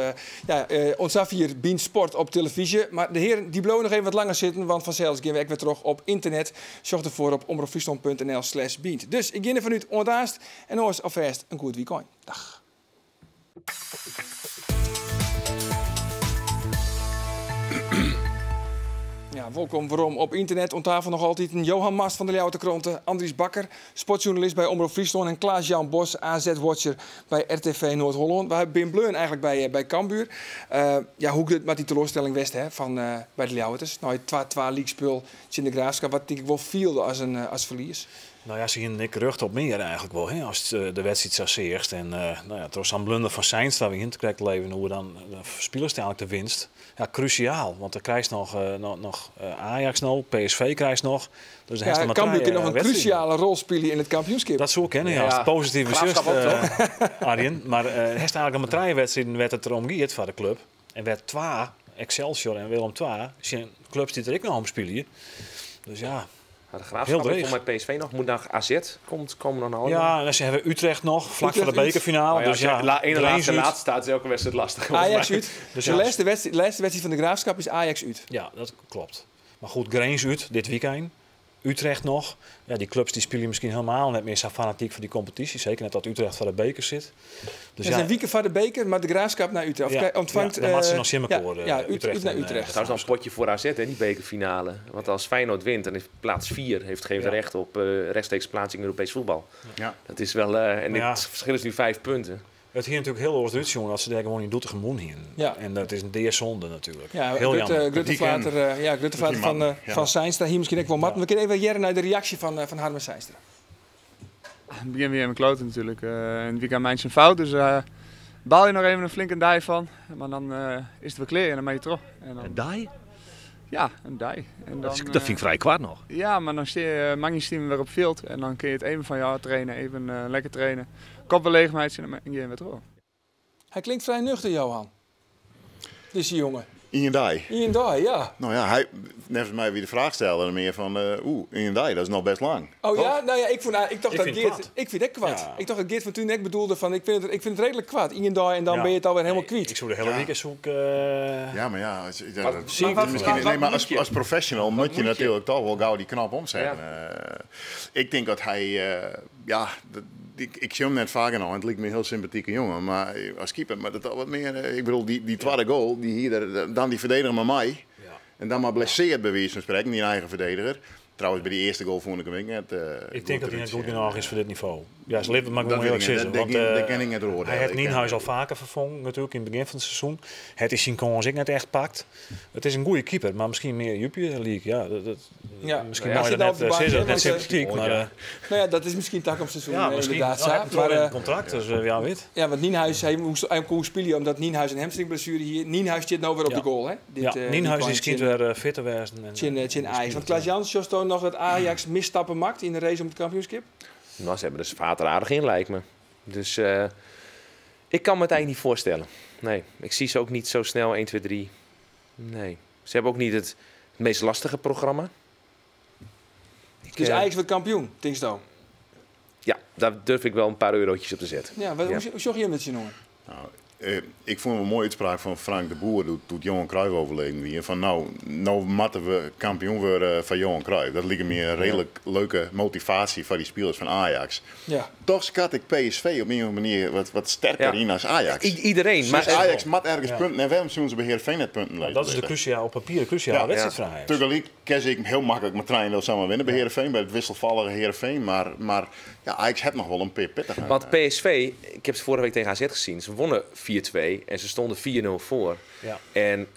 ons af hier Bien Sport op televisie. Maar de heren die blijven nog even wat langer zitten. Want vanzelfs gaan we ook weer terug op internet. Zoek ervoor op omroepfriesland punt N L slash Bien. Dus ik ga er vanuit ontaast. En ons alvast een goed weekend. Dag. Ja, welkom waarom op internet. Om tafel nog altijd een Johan Mast van de Ljouwerter Kranten, Andries Bakker, sportjournalist bij Omroep Friesland en Klaas-Jan Bos, AZ-watcher bij RTV Noord-Holland. We hebben Bim Bleun eigenlijk bij Cambuur. Ja, hoe het met die teleurstelling West, hè, van bij de Ljouwerters. Nou, 2-2 league spul in de Graafschap, wat denk ik wel viel als verlies. Nou ja, se hienen ek rjocht op mear eigentlik wol, hè, ast de wedstriid sa seachst. En nou ja, troch sa'n blunder fan Seinstra, we hienen it krekt al even oer, dan spilest eigentlik de winst. Ja, krusiaal, want dan krijst noch Ajax no, PSV krijst noch. Dus dan Ja, hast noch mar Cambuur trije kin noch in wedstriden. krusiale rol spylje yn it kampioenskip. Dat soe kinne, ja, ast posityf Graafschap besjochst, ook, toch? Arjen. Mar hast eigentlik noch mar trije wedstriden wêr't it der om giet foar de klup. En wêr't twa, Excelsior en Willem II, tsjin klups dy't der ek noch om spylje. Dus ja, Maar de Graafschap heel dreech. Volgens mij PSV nog. Moet naar AZ. Komt, komen dan al. Ja, en ze hebben Utrecht nog, vlak voor de Utrecht uit. bekerfinale. Oh ja, dus als je ja, ene Grins laatste uit. laatste staat is elke wedstrijd lastig. volgens Ajax mij. uit. Dus De ja, laatste wedstrijd van de Graafschap is Ajax uit. Ja, dat klopt. Maar goed, Grins uit dit weekend. Utrecht nog. Ja, die clubs die spelen misschien helemaal net meer zo fanatiek voor die competitie. Zeker net dat Utrecht voor de beker zit. Dus Er ja, zijn weken voor de beker, maar de Graafschap naar Utrecht. Of Ja, ontvangt, ja, dan moeten ze nog Simmerkoor, ja, Utrecht Ut naar en, Utrecht. Trouwens nog een potje voor AZ, hè, die bekerfinale. Want als Feyenoord wint, dan is plaats 4, heeft geen recht op rechtstreeks plaatsing in Europees voetbal. Dat is wel, en Ja. het verschil is nu 5 punten. Het hier natuurlijk heel oors jongen, dat ze daar gewoon in Doetinchem won hier. En dat is een deerzonde natuurlijk. Ja, heel Grutte, jammer. Grutte Die ken- Flater, ja, Grutte die Flater man, ja. van Seinstra. Hier misschien ook wel mat. We kunnen even jaren naar de reactie van Harmen Seinstra. Het begin weer in mijn kloten natuurlijk. In het weekend maak je een fout, dus baal je nog even een flinke dij van. Maar dan is het weer klaar en dan ben je terug. En dan, Een dij? Ja, een dij. En dan, Dat vind ik vrij kwaad nog. Ja, maar dan sta je mange team weer op veld en dan kun je het even van jou trainen, even lekker trainen. Kop weer leeg, meidje, en dan ga je weer terug. Hij klinkt vrij nuchter, Johan. Deze jongen. Ian Dai. Ian Dai, ja. Nou ja, hij, net als mij wie de vraag stelde, meer van, oeh, Ian Dai, dat is nog best lang. Oh Toch? ja, nou ja, ik vond, ik dacht Ik dat vind Geert, kwaad. ik vind het kwaad. Ja. Ik dacht dat Geert van Tunen bedoelde van, ik vind het redelijk kwaad. Ian Dai en dan Ja. ben je het alweer helemaal Nee, kwijt. Ik zou de hele Ja. week zoeken. Ja, maar ja, als, ja, Maar- dat, zie ik maar het misschien, niet. nee, maar Wat als, moet je? als professional moet je moet je? natuurlijk toch wel gauw die knop omzetten. Ik denk dat hij, ja, dat, ik zie hem net vaker nog en het lijkt me een heel sympathieke jongen, maar als keeper, maar dat al wat meer, ik bedoel, die tweede goal, die hier, dan die verdediger maar mij. En dan maar blesseert bij wijze van spreken, die eigen verdediger. Trouwens, bij die eerste goal vond ik hem ook net. Ik denk dat hij net goed genoeg is voor dit niveau. Ja, ze leven maar Dat gewoon weet eerlijk ik niet. zeggen. Dat Want, dat ken ik net oordelen. Hij heeft Ik ken Nienhuis het al vaker vervangen natuurlijk in het begin van het seizoen. Het is zijn kans ook net echt pakt. Het is een goede keeper, maar misschien meer Jupiler League. Ja, dat, Ja. misschien Ja, mag je zit dat nou op de net bank, zeggen, hè, net want, sympathiek. Maar, Nou ja, dat is misschien tak op seizoen. ja, misschien. Inderdaad. Nou, hij heeft Maar, maar, een contract, dus ja, weet. ja, want Nienhuis, hij kon spelen omdat Nienhuis een hamstringblessure hier. Nienhuis zit nou weer op de goal, hè? Dit, Ja, dit Nienhuis kwam is kind weer fitter wezen. En, Tjin en Ajax. speelt, Want Klaas-Jan, Jos toont nog dat Ajax misstappen maakt in de race om het kampioenschap? Nou, ze hebben de vater aardig in, lijkt me. Dus ik kan me het eigenlijk niet voorstellen. Nee, ik zie ze ook niet zo snel 1, 2, 3. Nee. Ze hebben ook niet het meest lastige programma. Dus Ajax wordt kampioen, Tingsdo. Ja, daar durf ik wel een paar eurotjes op te zetten. Ja, hoe zorg je hem met je jongen? Nou, ik vond een mooie uitspraak van Frank de Boer toen Johan Cruijff overleden wie. Van nou moeten we kampioen worden van Johan Cruijff. Dat lijkt me een redelijk leuke motivatie voor die spelers van Ajax. Ja. Toch schat ik PSV op een of andere manier wat sterker in als Ajax. Iedereen. Dus Maar Ajax mat ergens punten en waarom zullen ze bij Heerenveen net punten Dat is de cruciaal, op papier de cruciale wedstrijd van Ajax. Tegelijk kan ik heel makkelijk met trein samen winnen bij Heerenveen, bij het wisselvallige Heerenveen. Maar ja, Ajax heeft nog wel een paar pittige. Want PSV, ik heb ze vorige week tegen AZ gezien, ze wonnen 4-2 en ze stonden 4-0 voor. Ja. En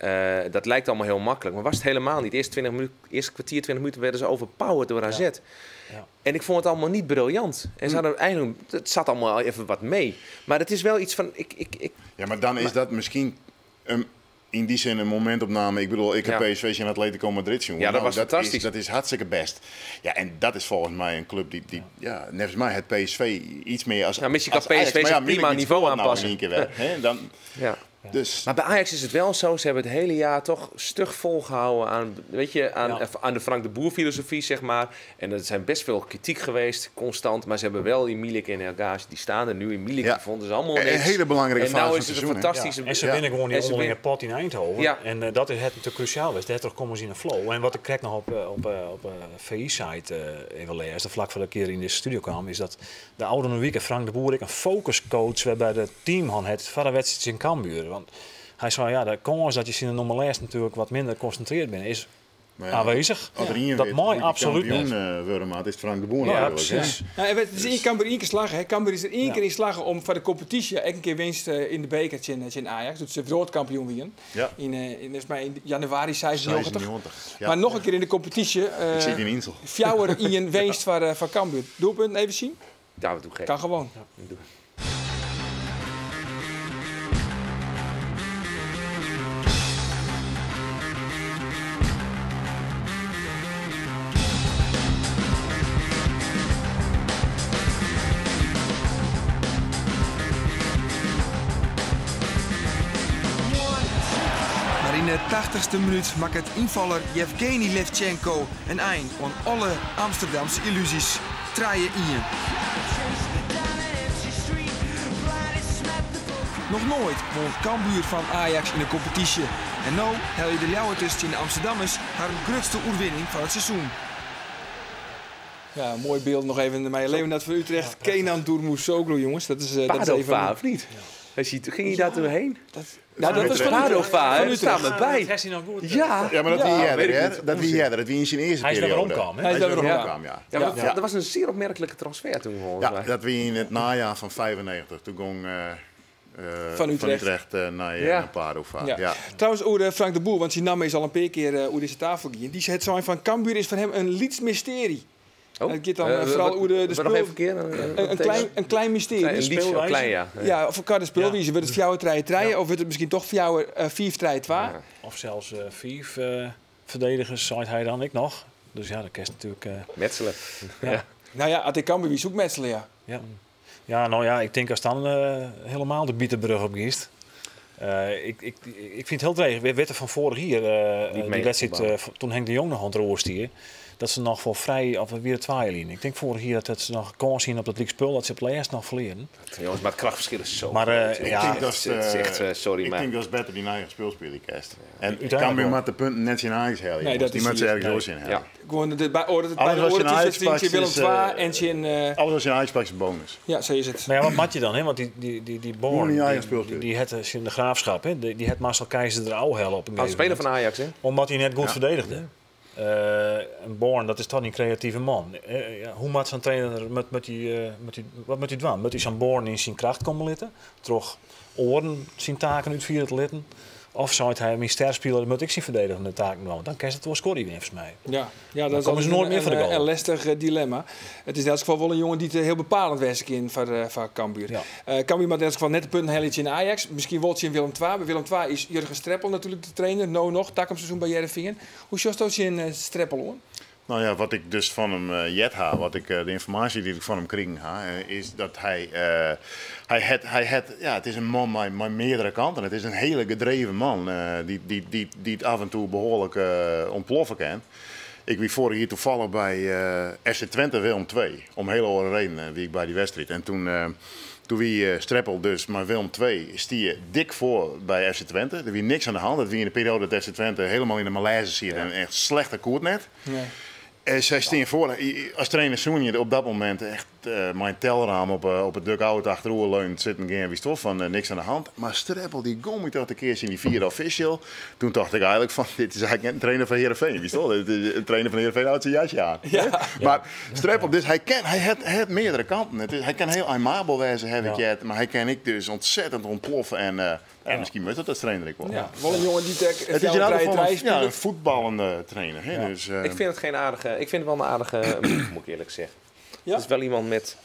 dat lijkt allemaal heel makkelijk, maar was het helemaal niet. Eerst 20 minuten, eerste kwartier, 20 minuten werden ze overpowered door AZ. Ja. En ik vond het allemaal niet briljant. En ze hadden eigenlijk, het zat allemaal al even wat mee. Maar het is wel iets van... Ik, Ja, maar dan is dat misschien een, in die zin een momentopname. Ik bedoel, ik heb PSV en Atletico Madrid zien. Ja, dat was fantastisch. Dat is hartstikke best. Ja, en dat is volgens mij een club die ja, net als mij het PSV iets meer als Ja, misschien kan als Ajax. PSV Maar ja, zijn prima Milik niveau scoort nou aanpassen. in één keer weg, hè? Dan, Ja. Dus. Maar bij Ajax is het wel zo, ze hebben het hele jaar toch stug volgehouden aan de Frank de Boer filosofie, zeg maar. En er zijn best veel kritiek geweest, constant. Maar ze hebben wel die Milik en El Ghazi, die staan er nu. In Milik die vonden ze allemaal Een niks. hele belangrijke en fase nou van is het het een seizoen, hè? fantastische... Ja. En ze winnen gewoon die En ze onderlinge winnen- pot in Eindhoven. Ja. En dat is het natuurlijk cruciaal geweest. Daardoor komen ze in een flow. En wat ik krijg nog op VI-site even lezen, vlak voor de keer in de studio kwam, is dat de oude week Frank de Boer ik een focuscoach waarbij de team han het van de wedstrijd in Cambuur. Want hij zei, ja, de kans dat je in de nummer les natuurlijk wat minder geconcentreerd bent, is Aanwezig. As der ien Dat wit mei hoe't je absoluut kampioen net. wurde moat, is it Frank de Boer Ja, natuerlik, hè? precies. Nou, en het is yn Cambuur ien kear slagge, hè. Cambuur is der ien kear yn slagge om foar de kompetysje ek in kear winst in de beker tsjin Ajax, doe't se wrâldkampioen wienen. Yn, neffens my yn januari 96. 96, ja. Mar noch in kear yn de kompetysje, Ik siet yn Insel. 4-1 winst foar Cambuur. Doelpunten even sjen? Ja, we doen gek. Kan gewoon. Ja, we doen. Mar yn de 80ste minút makket ynfaller Yevgeny Levchenko in ein oan alle Amsterdamse yllúzjes. 3-1. Noch noait wûn Cambuur fan Ajax yn de kompetysje. En no helje de Ljouwerters tsjin de Amsterdammers harren grutste oerwinning fan it seizoen. Ja, moai byld noch even mei Leonard van Utrecht. Kenan Durmusoglu, jonges. Dat is even Padova, of niet? Hij ziet, ging hij daar doorheen? Dat, nou, dat was van Padova, Utrecht. hè? Dat staat me bij. Dat is hij nog goed. Ja. Ja, maar dat wie Ja, eerder, weet ik hè? niet. Dat wie eerder. Dat wie in zijn eerste Hij is daar periode. weer omkwam, hè? Hij is daar weer weer omkwam. omkwam, ja. Ja, maar Ja. dat was een zeer opmerkelijke transfer toen, volgens Ja, mij. dat wie in het najaar van 95. Toen ging Van Utrecht. Van Utrecht naar Padova. Ja. Ja. Trouwens, oer Frank de Boer, want zijn naam is al een paar keer oer deze tafel gegaan. Die zei het zijn van Cambuur is voor hem een liets mysterie. Oh. Het gaat dan vooral oer de Nog spul. even een keer, Een klein mysterie. Klein, een liedje, Speelwijze. klein, ja. Ja, of elkaar de speelwijze. Wordt het fjouwer treien treien of wordt het misschien toch fjouwer vier treien twa? Ja. Of zelfs 5 verdedigers, zei hij dan, ik nog. Dus ja, dat is natuurlijk... Metselen. Ja. Ja. Nou ja, als ik Cambuur wie zoekt metselen, ja. Ja. Ja, nou ja, ik denk als dan helemaal de Bietenbrug op giest. Ik vind het heel dreig. We weten van vorig jaar, Niet die mee wedstrijd, voetballen. toen Henk de Jong nog aan het roer stier, dat ze nog voor vrij, of weer het twaalf. Ik denk vorig jaar dat ze nog kans zien op dat league spul, dat ze op het laatst nog verleren. Jongens, maar het krachtverschil is zo Maar, groot. ja. Ik denk dat Het is echt, sorry, ik maar... denk dat is beter die eigen speelspel die kerst. En Uiteindelijk Cambuur wel. moet de punten net zijn eigen halen. Nee, dat die is moet ze hier. ergens Nee. door zijn halen. Ja. Gewoon de, bij, oh, dat het bij Alles de wat je oren naar tussen Ajax het pakt Willem is, II en zijn, Alles wat je naar Ajax pakt is een bonus. Ja, zo is het. Maar ja, wat mat je dan, hè? Want die Born, Moet niet eigen die, speelspel. die het in de Graafschap, hè? Die het Marcel Keizer er al hellen op een Oud gegeven speler moment. van Ajax, hè? Omdat hij net goed verdedigde. En Born, dat is toch een creatieve man. Ja, hoe moet zo'n trainer met die, wat moet hij doen? Moet hij zo'n Born in zijn kracht komen litten? Toch oren zijn taken uitvieren te litten? Of zou hij mijn sterspeler moet ik zijn verdedigende taken doen? Want dan kan het wel scoren, volgens mij. Ja, ja, dat is komen ze altijd nooit meer voor de goal. een lastig dilemma. Het is in elk geval wel een jongen die het heel bepalend was in voor Cambuur. Ja. Cambuur maakt in elk geval net de punten heel iets in Ajax. Misschien wordt in Willem II. Bij Willem II is Jurgen Streppel natuurlijk de trainer. Nou nog, takomseizoen bij Heerenveen. Hoe is dat in Streppel, hoor? Nou ja, wat ik dus van hem jet ha, wat ik, de informatie die ik van hem kreeg ha, is dat hij het, ja, het is een man met meerdere kanten. Het is een hele gedreven man die het af en toe behoorlijk ontploffen kan. Ik wie vorig jaar toevallig bij FC Twente Willem II, om hele andere redenen wie ik bij die wedstrijd. En toen wie Streppel dus, maar Willem II stier dik voor bij FC Twente. Er wie niks aan de hand. Dat wie in de periode dat FC Twente helemaal in de malaise zit en echt slechte koert net. En zij staan voor, als trainer Soenje op dat moment echt mijn telraam op het dugout achterover leunt, zit een keer wie stof van niks aan de hand. Maar Streppel die gommt dat de keer in die vierde official. Toen dacht ik eigenlijk van, dit is eigenlijk net een trainer van Heerenveen. Wie stof? Dit is een trainer van Heerenveen houdt zijn jasje aan. Maar Streppel, dus hij kan, hij heeft, hij heeft meerdere kanten. Het is, hij kan heel aimabel wezen, heb ik het, maar hij kan ik dus ontzettend ontploffen en ja, misschien moet dat als trainer ik wel. Ja, wel een jongen die het Het is in jou elk drie geval drie speelt. een voetballende trainer. Hè? Dus Ik vind het geen aardige, ik vind het wel een aardige move, moet ik eerlijk zeggen. Ja? Het is wel iemand met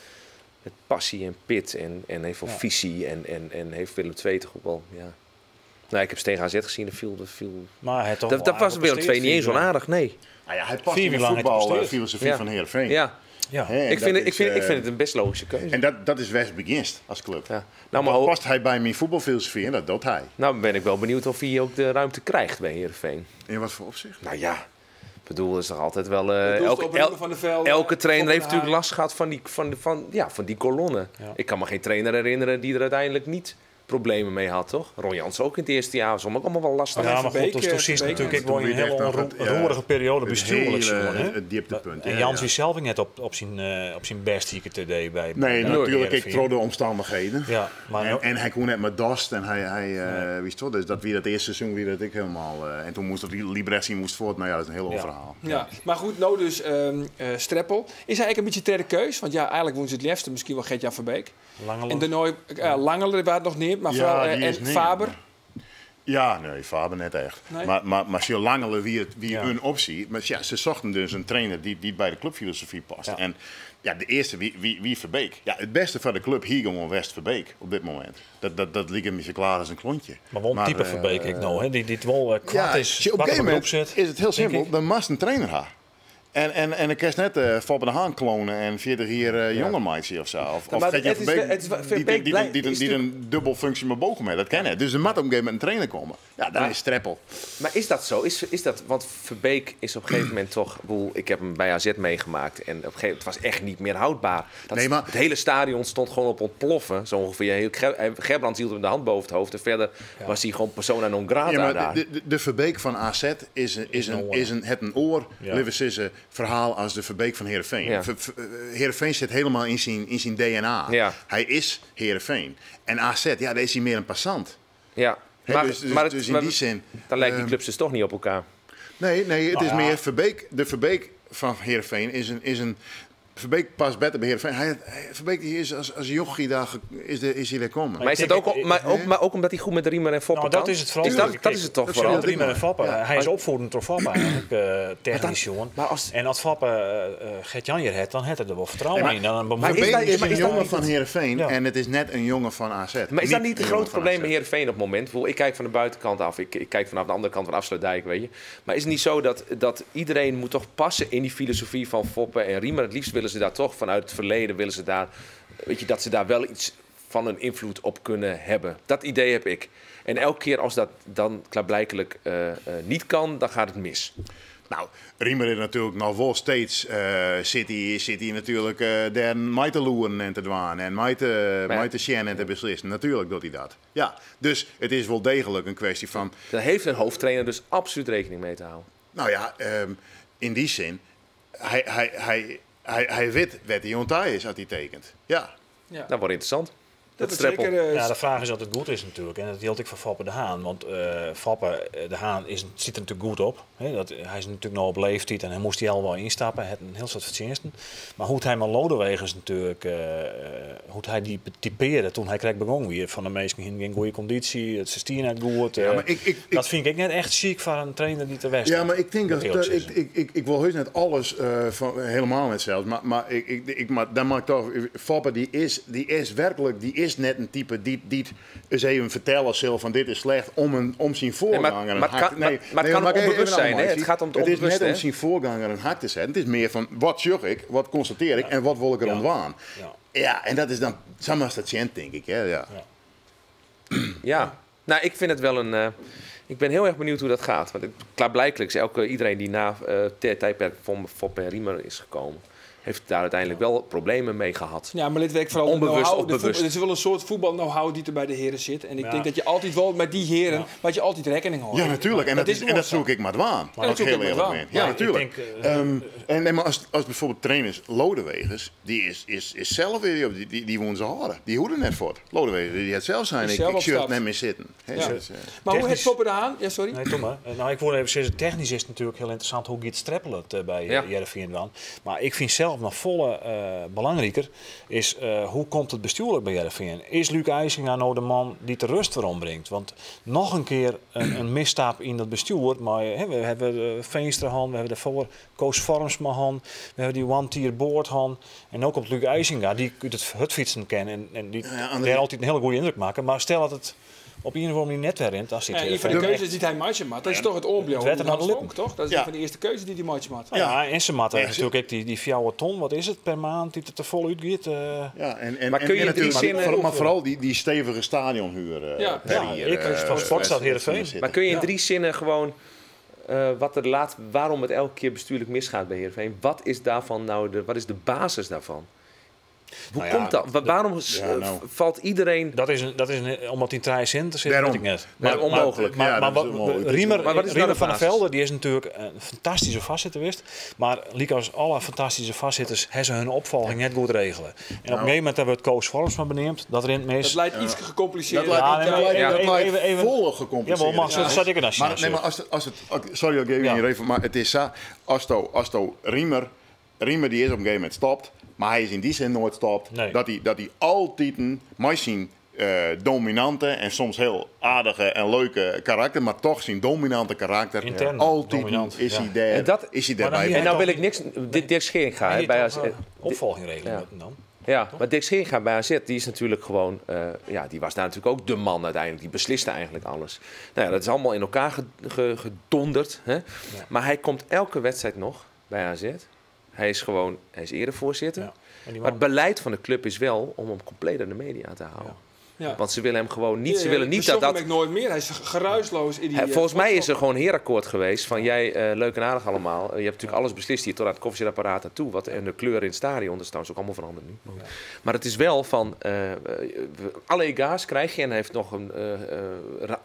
passie en pit en heeft wel visie en heeft Willem II toch ook wel. Ja. Nou, ik heb ze tegen AZ gezien, dat viel, dat viel. Maar hij toch Dat wel was aardig Willem II niet eens zo gepresteerd, aardig, nee. Nou ja, hij past Vier in de jaar lang heeft hij voetbalfilosofie Ja. van Heerenveen. Ja. Ja. Hè, en Ik dat is, vind het een best logische keuze. En dat is West Beginst als club. Ja. Nou, maar Dat ho- past hij bij mijn voetbalfilosofie en dat doet hij. Nou ben ik wel benieuwd of hij ook de ruimte krijgt bij Heerenveen. In wat voor opzicht? Nou ja, ik bedoel, is toch altijd wel... Het doelst op het van de velden, elke trainer heeft Kopenhagen. natuurlijk last gehad van die kolonne. Ja. Ik kan me geen trainer herinneren die er uiteindelijk niet problemen mee had, toch? Ron Jans ook in het eerste jaar, was ook allemaal wel lastig. Ja, maar goed, dus toen zie je natuurlijk ik wel in een hele onroerige periode bestuurlijk. Hele, het dieptepunt. En Jans is zelf net op zijn best hier TD bij. Nee, bij natuurlijk, ik tro de omstandigheden. Ja, maar en hij kon net met Dost en hij wist toch, dus dat wie dat eerste seizoen wie dat ik helemaal. En toen moest dat Libressi moest voort, nou ja, dat is een heel verhaal. Ja, maar goed, nou dus Streppel. Is hij eigenlijk een beetje tweede keus? Want ja, eigenlijk woont ze het liefste misschien wel Gert-Jan Verbeek. Langeler. En daarna Langeler waar het nog niet, maar vooral en Faber. Ja, nee, Faber net echt. Nee. Maar Gilles Langeler wie een optie. Maar ja, ze zochten dus een trainer die bij de clubfilosofie past. Ja. En ja, de eerste, wie Verbeek. Ja, het beste van de club hier gewoon West Verbeek op dit moment. Dat liep hem zo klaar als een klontje. Maar wel een type Verbeek ik nou, hè? Die het wel kwart is. Op een gegeven moment zit, is het heel simpel. Dan must een trainer hebben. En ik kan net Foppe de Haan klonen en 40 hier jonger meisje of zo. Of Gert-Jan Verbeek die een dubbelfunctie met bogen mee. Dat ken je. Dus er moet op een gegeven moment een trainer komen. Ja, dan is Streppel. Maar is dat zo? Is dat, want Verbeek is op een gegeven moment toch... Ik heb hem bij AZ meegemaakt en op een gegeven moment, het was echt niet meer houdbaar. Dat, het hele stadion stond gewoon op ontploffen. Zo ongeveer. Gerbrands hield hem de hand boven het hoofd en verder was hij gewoon persona non grata ja, maar daar. De Verbeek van AZ is een oor, lieve verhaal als de Verbeek van Heerenveen. Ja. Heerenveen zit helemaal in zijn DNA. Ja. Hij is Heerenveen. En AZ, ja, daar is hij meer een passant. Ja. He, maar, dus in die zin... Dan lijken die clubs dus toch niet op elkaar. Nee, het is meer Verbeek. De Verbeek van Heerenveen is een Verbeek past beter bij Heerenveen. Verbeek die is als jochie daar is hij daar komen. Maar, is dat ook, maar ook omdat hij goed met Riemer en Foppe nou, dat is het vooral. Dat is het toch vooral. Riemer en Foppe. Ja. Hij is opvoedend door Foppe eigenlijk, technisch jongen. En als Foppe Gert-Jan hier heeft, dan heeft hij er wel vertrouwen in. Dan maar Verbeek is een jongen van Heerenveen en het is net een jongen van AZ. Maar is dat niet het grote probleem bij Heerenveen op het moment? Ik kijk van de buitenkant af. Ik kijk vanaf de andere kant van Afsluitdijk, weet je. Maar is het niet zo dat iedereen moet toch passen in die filosofie van Foppe en Riemer? Het liefst willen ze daar toch vanuit het verleden willen ze daar, weet je, dat ze daar wel iets van een invloed op kunnen hebben. Dat idee heb ik. En elke keer als dat dan klaarblijkelijk niet kan, dan gaat het mis. Nou, Riemer is natuurlijk nog wel steeds zit hij natuurlijk daar mij te loeren en te dwaan en mij te sjen en te beslissen. Natuurlijk doet hij dat. Ja, dus het is wel degelijk een kwestie van... Daar heeft een hoofdtrainer dus absoluut rekening mee te houden. Nou ja, in die zin, hij weet wat hij ontij is als hij tekent. Ja. Ja. Dat wordt interessant. Dat is zeker, ja, de vraag is dat het goed is natuurlijk. En dat hield ik van Foppe de Haan. Want Foppe de Haan zit er natuurlijk goed op. Hè? Hij is natuurlijk nog op leeftijd en hij moest die al wel instappen. Hij had een heel soort verdiensten. Maar hoe hij maar Lodewegens natuurlijk, hoe hij die typeerde toen hij kreeg begon weer. Van de meesten in goede conditie, het systeem net goed. Ja, maar dat vind ik net echt ziek van een trainer die te West. Ja, maar ik denk dat ik wil heus net alles van, helemaal net zelfs. Maar dan maak ik toch, Foppe die is werkelijk, die is net een type die eens even vertellen zal van dit is slecht om zijn voorganger een hak. Maar het kan onbewust zijn, hè? Het gaat om het onbewust. Het is net om zijn voorganger een hak te zetten. Het is meer van wat zoek ik, wat constateer ik en wat wil ik er ontwaan. Ja, en dat is dan samen als dat denk ik. Hè? Ja. Ja, nou ik vind het wel een. Ik ben heel erg benieuwd hoe dat gaat. Want klaarblijkelijk is iedereen die na tijdperk van Foppe en Riemer is gekomen, heeft daar uiteindelijk wel problemen mee gehad. Ja, maar dit werkt vooral onbewust of bewust. Het is wel een soort voetbal-know-how die er bij de heren zit. En ik denk dat je altijd wel met die heren, wat je altijd rekening houdt. Ja, natuurlijk. En dat zoek ik maar dwaan. Dat ik heel eerlijk ben. Ja, natuurlijk. En maar als bijvoorbeeld trainers Lodewegens, die is zelf weer, die woont ze harder. Die hoeden net voort. Lodewegens, die het zelf zijn. Ik shirt net meer zitten. Maar hoe het Foppe de Haan? Ja, sorry. Nee, doe maar. Nou, ik wil even zeggen, technisch is het natuurlijk heel interessant hoe Giet Streppel het bij Heerenveen. Maar ik vind zelf nog volle belangrijker is hoe komt het bestuurlijk bij Heerenveen? Is Luc IJsinga nou de man die de rust erom brengt? Want nog een keer een misstap in dat bestuur. Maar we hebben Veenstra han, we hebben daarvoor Koos Vormsma han, we hebben die One Tier Board han. En ook komt Luc IJsinga, die uit het hutfietsen kennen en die daar altijd een hele goede indruk maken. Maar stel dat het op een of andere manier net weer in. Als ja, een van de keuzes die hij maatje maakt, dat is toch het oorblijven. Het toch? Dat is een van de eerste keuzes die hij maatje maakt. Ja, en ze maakt natuurlijk die 4 ton, wat is het per maand, die er te vol uitgaat. Ja, en, maar kun je en natuurlijk, maar vooral die stevige stadionhuur. Ik van Sportstad Heerenveen. Maar kun je in 3 zinnen gewoon waarom het elke keer bestuurlijk misgaat bij Heerenveen? Wat is daarvan nou wat is de basis daarvan? Hoe Nou ja, komt dat? Waarom Ja, nou. valt iedereen... Dat is een, omdat die drie zinten zitten, Daarom. weet ik net. Maar onmogelijk. Maar, Ja, maar dat is wat- onmogelijk. Riemer, Maar wat is nou Riemer de van der basis? Velde, die is natuurlijk een fantastische vastzitter geweest. Maar liek als alle fantastische vastzitters, hebben ze hun opvolging net goed regelen. En op een gegeven moment daar wordt Koos Formsma benoemd. Dat rent mis. Dat lijkt iets gecompliceerd. Dat lijkt, Ja, nee, dat maar lijkt, dat lijkt volle gecompliceerd. Jawel, maar zo zat ik er dan Maar, nee, maar als het, sorry, ik geef je Ja. niet even, maar het is zo, als to Riemer die is op een gegeven moment stopt, maar hij is in die zin nooit stopt, Nee. dat hij altijd een maar zijn dominante en soms heel aardige en leuke karakter, maar toch zijn dominante karakter, Intern altijd dominant, is ja. hij daar, En dat- is hij Maar dan daarbij. hier- En nou wil ik niks... Dirk Scheringa, hè, Hij bij heeft AZ toch, opvolging regelen Ja. dan. Ja, maar Dirk Scheringa bij AZ, die is natuurlijk gewoon... ja, die was daar natuurlijk ook de man uiteindelijk. Die besliste eigenlijk alles. Nou ja, dat is allemaal in elkaar gedonderd. Hè? Maar hij komt elke wedstrijd nog bij AZ. Hij is gewoon, hij is erevoorzitter. Ja. En die Maar het man- beleid van de club is wel om hem compleet aan de media te houden. Ja. Want ze willen hem gewoon niet. Ze Ja, willen niet we dat zochten dat. hem ook nooit meer. Hij is geruisloos in die. Hè, volgens mij is er gewoon een heerakkoord geweest van jij, leuk en aardig allemaal. Je hebt natuurlijk alles beslist hier tot aan het koffiezetapparaat aan toe. Wat, en de kleur in het stadion, dat is trouwens ook allemaal veranderd nu. Maar het is wel van, alle ega's krijg je en hij heeft nog een,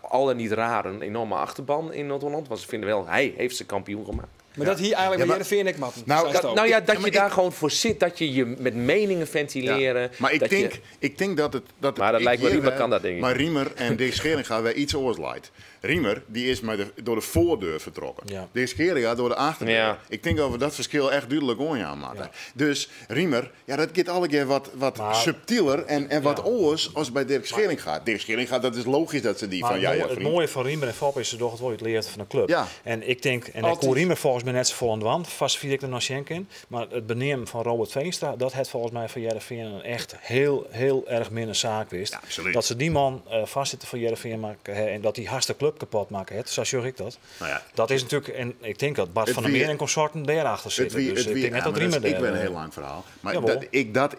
al en niet raar, een enorme achterban in Noord-Holland. Want ze vinden wel, hij heeft ze kampioen gemaakt. Maar dat hier eigenlijk Ja, bij maar- Heerenveen ik matten. Nou, Zei het ook. Nou ja, dat Ja, je maar daar ik- gewoon voor zit. Dat je je met meningen ventileren. Ja, Maar ik dat denk, je- ik denk dat het... Dat het Maar dat ik lijkt me, hier Riemer wel- kan dat, denk ik. Maar Riemer en Dirk Scheringa weer iets oors leidt. Riemer, die is maar door de voordeur vertrokken. Ja. Dirk Scheringa door de achterdeur. Ja. Ik denk dat we dat verschil echt duidelijk onjaan maken. Dus Riemer, ja, dat gaat alle keer wat Maar- subtieler en wat Ja. oors als bij Dirk Scheringa. Dirk Scheringa, dat is logisch dat ze die Maar van... Ja, ja, het vriend. mooie van Riemer en Fop is ze toch het wel het leert van de club. Ja. En ik denk, en ik Altijd. kon Riemer volgens mij net zo vol aan de wand, vast vier ik er nog Schenk in. Maar het benemen van Robert Veenstra, dat het volgens mij van Heerenveen een echt heel, heel erg minder zaak wist. Ja, absoluut. Dat ze die man vastzitten van Heerenveen maken hè, en dat die hartstikke club kapot maken, hè, zo zeg ik dat. Nou ja. Dat is natuurlijk, en ik denk dat Bart Het van der wie- Meer en consorten daarachter Het zitten. wie, dus het ik wie, denk net ja, dat maar dat Riemer is- ik daar, ben een heel lang verhaal. Maar Jawel. dat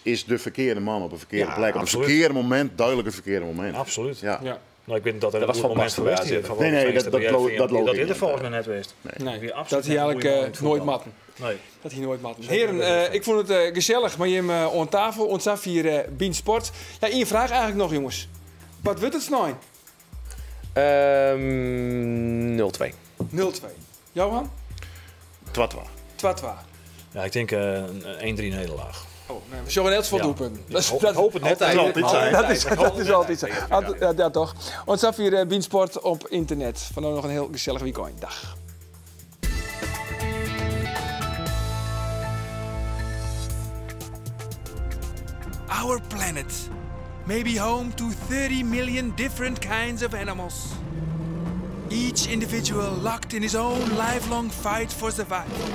is de verkeerde man op een verkeerde Ja, plek. Op het absoluut. verkeerde moment, duidelijk het verkeerde moment. Absoluut. Ja. Ja. Nou, ik weet niet dat er Dat een was goed Van moment Basten geweest bij hier. AZ. Van Nee, nee, Veenstra bij Heerenveen. dat loopt Dat niet is er volgens mij net geweest. Nee, Weer absoluut dat hij net een eigenlijk goede man in het nooit voetbal. matten. Nee. Dat hij nooit matten. Heren, ik vond het gezellig met je aan tafel. Ontzag hier Bien Sport. Ja, één vraag eigenlijk nog, jongens. Wat wordt het snij? 0-2. 0-2. Johan? Twatwa. 2-2. Ja, ik denk een 1-3 nederlaag. Oh, nee, we zullen net voor Ja. doelpunten. Dat, Ik hoop het net. Dat is altijd zijn. Dat is altijd zo. Ja, ja, toch. Ontzag hier Bien Sport op internet. Vandaag nog een heel gezellig weekend. Dag. Our planet may be home to 30 million different kinds of animals. Each individual locked in his own lifelong fight for survival.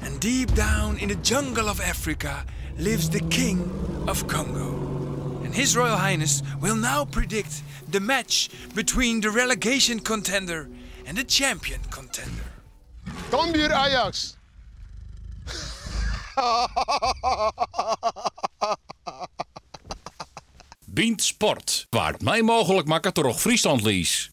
And deep down in the jungle of Africa lives the king of Congo. And His Royal Highness will now predict the match between the relegation contender and the champion contender. Cambuur Ajax. Bient Sport, waar het mij mogelijk maakt toch Friesland lies.